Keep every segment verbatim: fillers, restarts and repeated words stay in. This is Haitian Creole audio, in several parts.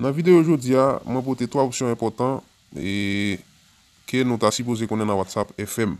Nan videyo jodi a, mwen pote twa opsyon enpòtan e ke nou ta sipoze konnen nan WhatsApp F M.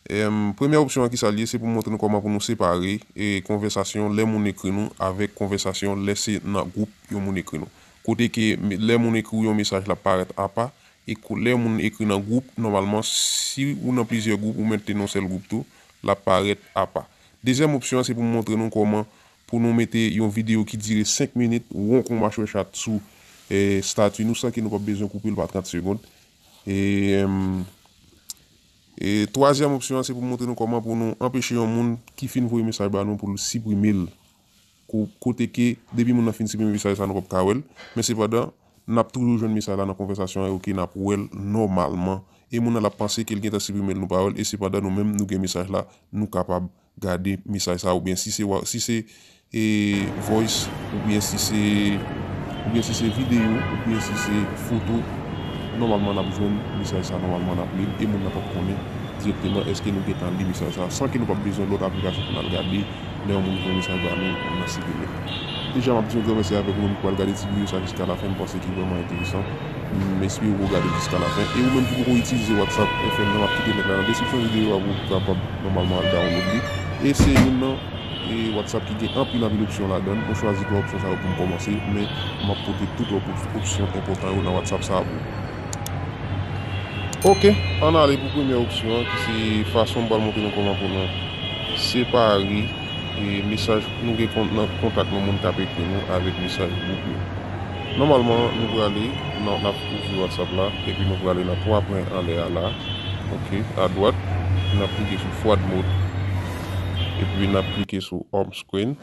Em, premyè opsyon an ki sa l ye, se pou m montre nou kòman pou nou separe e konvèsasyon lè moun ekri nou avèk konvèsasyon lè se nan gwoup yon moun ekri nou. Kote ke me- lè moun ekri w yon mesaj l ap parèt apa, e kou- lè moun ekri nan gwoup, nòmalman, si ou nan plizyè gwoup, ou mete nan yon sèl gwoup tou, l ap parèt apa. Dezyèm opsyon an, se pou m montre nou kòman pou nou mete yon videyo ki dire senk minit, won kon machwè chat sou e, stati nou san ke nou p ap bezwen koupe l pa trant segonn. E, em, e twazyèm opsyon an, se pou montre nou kòman pou nou anpeche yon moun ki fin voye mesaj ba nou pou l siprime l. Ko- Kote ke depi moun nan fin siprime mesaj sa, nou p ap ka wè l. Men sepandan, n ap toujou jwenn mesaj la nan konvèsasyon an, e oke, n ap wè l nòmalman. E moun nan l ap panse ke l gentan siprime l, nou pa wè l. E sepandan, nou menm, nou gen mesaj la, nou kapab gade mesaj sa, oubyen si se wa- si se e voice, oubyen si se oubyen si se videyo, oubyen si se foto, nòmalman n ap jwenn mesaj sa, nòmalman n ap li l, e moun nan p ap konnen dirèkteman èske nou gentan li mesaj sa, san ke nou p ap bezwen lòt aplikasyon pou n al gade lè yon moun voye mesaj ba nou, pou n siprime l. Deja, m ap di yon gran mèsi avèk ou menm ki pral gade ti videyo sa jiska lafen, m panse ki vrèman enteresan. M espere w gade l jiska lafen. E ou menm ki poko itilize WhatsApp F M nan, m ap kite link la nan deskripsyon videyo a pou w kapab nòmalman al download li. E se youn nan e WhatsApp ki gen anpil, anpil opsyon ladan l. Mwen chwazi twa opsyon sa yo pou m kòmanse, men m ap pote tout lòt op- opsyon enpòtan yo nan WhatsApp sa a pou ou. Oke, ann ale pou premyè opsyon an, ki se fason m pral montre nou kòman pou nou separe e mesaj nou gen kon- nan kontak nou, moun k ap ekri nou, avèk mesaj gwoup yo. Nòmalman, nou prale nan, n ap ouvri WhatsApp la, epi nou prale nan twa pwen anlè a la. Oke, adwat, n ap klike sou forward mode. Epi n ap klike sou home screen.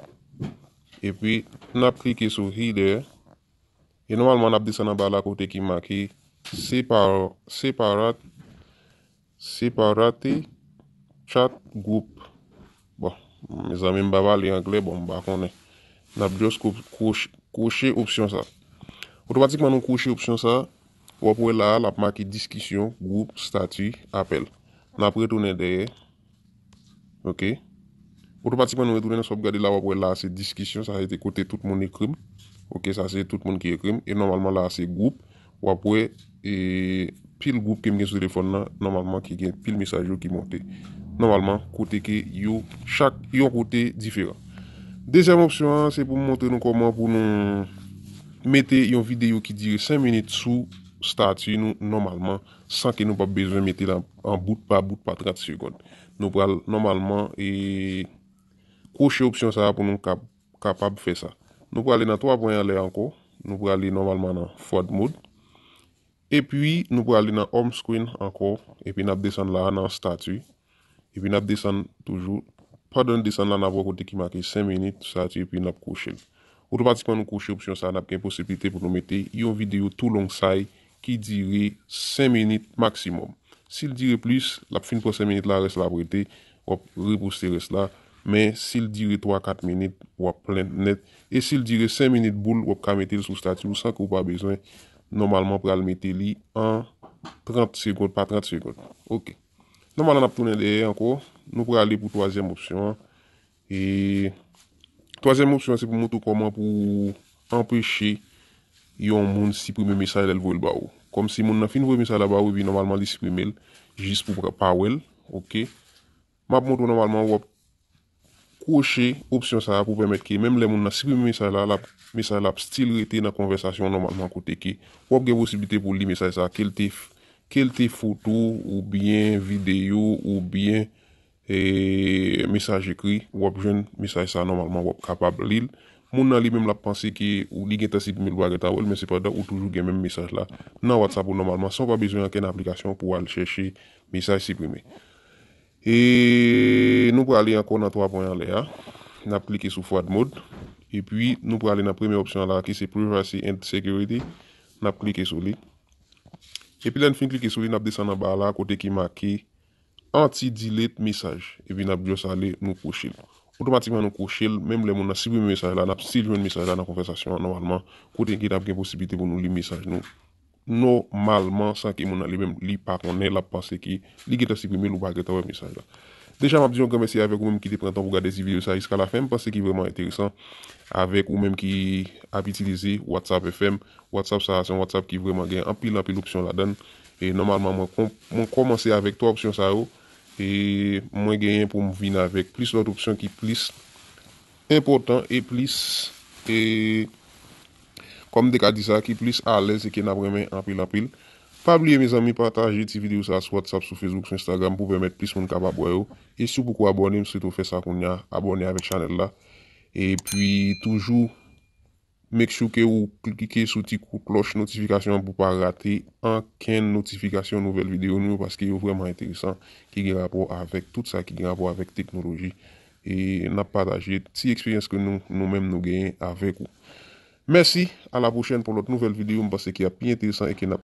Epi n ap klike sou header. E nòmalman, n ap desann anba la kote ki make separ, separate, separate chat group. Bon, mezanmi, m pa pale anglè, bon, m pa konnen. N ap just kwo- kwoch- kwoche opsyon sa. Otomatikman, nou kwoche opsyon sa, w ap wè la a, l ap make diskisyon, gwoup, stati, apèl. N ap retounen dèyè. Oke. Otomatikman, nou retounen, sa w ap gade la, w ap wè la a, se diskisyon, sa se te kote tout moun ekri m. Oke, sa se tout moun ki ekri m. E nòmalman, la a, se gwoup. W ap wè, e, pil gwoup ke m gen sou telefòn nan, nòmalman ki gen pil mesaj yo ki monte. Nòmalman, kote ke yo, chak yon kote diferan. Dezyèm opsyon an, se pou m montre nou kòman pou nou mete yon videyo ki dire senk minit sou stati nou nòmalman, san ke nou p ap bezwen mete l an, an bout pa bout pa trant segonn. Nou pral nòmalman e kwoche opsyon sa a pou nou kab- kapab fè sa. Nou prale nan twa pwen anlè ankò, nou prale nòmalman nan forward mode. Epi nou prale nan home screen ankò, epi n ap desann la a nan stati. Epi n ap desann toujou. Pandan n desann la, n ap wè kote ki make senk minit, stati, epi n ap kwoche l. Otomatikman, nou kwoche opsyon sa a, n ap gen posiblite pou nou mete yon videyo too long sa ki dire senk minit maksimòm. Si l dire plis, l ap fin pran senk minit la, rès la ap rete, w ap reposte rès la. Men si l dire twa kat minit, w ap plen nèt. E si l dire senk minit boul, w ap ka mete l sou stati w san ke w pa bezwen nòmalman pral mete li an trant segonn pa trant segonn. Oke. Nòmalman, n ap tounen dèyè ankò. Nou prale pou twazyèm opsyon an. E twazyèm opsyon an, se pou montre w kòman pou anpeche yon moun siprime mesaj lè l voye l ba ou. Kòmsi moun nan fin voye mesaj la ba ou, epi nòmalman li siprime l jis pou pa, pa wè l. Oke. M ap montre w nòmalman, w ap kwoche opsyon sa a pou pèmèt ke menm lè moun nan siprime mesaj la, l ap, mesaj la ap still rete nan konvèsasyon nòmalman kote ke w ap gen posiblite pou li mesaj sa a, ke l te, ke l te foto oubyen videyo oubyen e, mesaj ekri, w ap jwenn mesaj sa a nòmalman, w ap kapab li l. Moun nan li menm l ap panse ke ou li gentan siprime l, ou pa gentan wè l, men sepandan ou toujou gen menm mesaj la nan WhatsApp ou nòmalman, san w pa bezwen ankenn aplikasyon pou w al chèche mesaj siprime. E nou prale ankò nan twa pwen anlè a. N ap klike sou forward mode. Epi nou prale nan premye opsyon la ki se privacy and security. N ap klike sou li. Epi lè n fin klike sou li, n ap desann anba la kote ki make anti-delete mesaj. Epi n ap just ale, nou kwoche l. Otomatikman, nou kwoche l, menm lè moun nan siprime mesaj la, n ap still jwenn mesaj la nan konvèsasyon an nòmalman, kote ke n ap gen posiblite pou nou li mesaj nou nòmalman, san ke moun nan li menm, li pa konnen, l ap panse ke li gentan siprime l, ou pa gentan wè mesaj la. Deja, m ap di yon gran mèsi avèk ou menm ki te pran tan pou gade ti videyo sa jiska lafen. M panse ki vrèman enteresan avèk ou menm ki ap itilize WhatsApp F M. WhatsApp sa a se yon WhatsApp ki vrèman gen anpil, anpil opsyon ladan l. E nòmalman, mwen, mwen kòmanse avèk twa opsyon sa yo. E mwen genyen pou m vin avèk plis lòt opsyon ki plis enpòtan e plis, e kòm m te ka di sa, ki plis alèz e ke n ap renmen anpil, anpil. Pa bliye, mezanmi, pataje ti videyo sa a sou WhatsApp, sou Facebook, sou Instagram pou pèmèt plis moun kapab wè yo. E si w poko abòne, m swete w fè sa kounye a, abòne avèk chanèl la. Epi toujou, make sure ke ou klike sou ti kou klòch notifikasyon an pou pa rate ankenn notifikasyon nouvèl videyo nou yo, paske yo vrèman enteresan, ki gen rapò avèk tout sa ki gen rapò avèk teknoloji. E n ap pataje ti eksperyans ke nou, nou menm nou genyen avèk ou. Mèsi, a la pwochèn pou lòt nouvèl videyo, m panse ki ap pi enteresan e ke n ap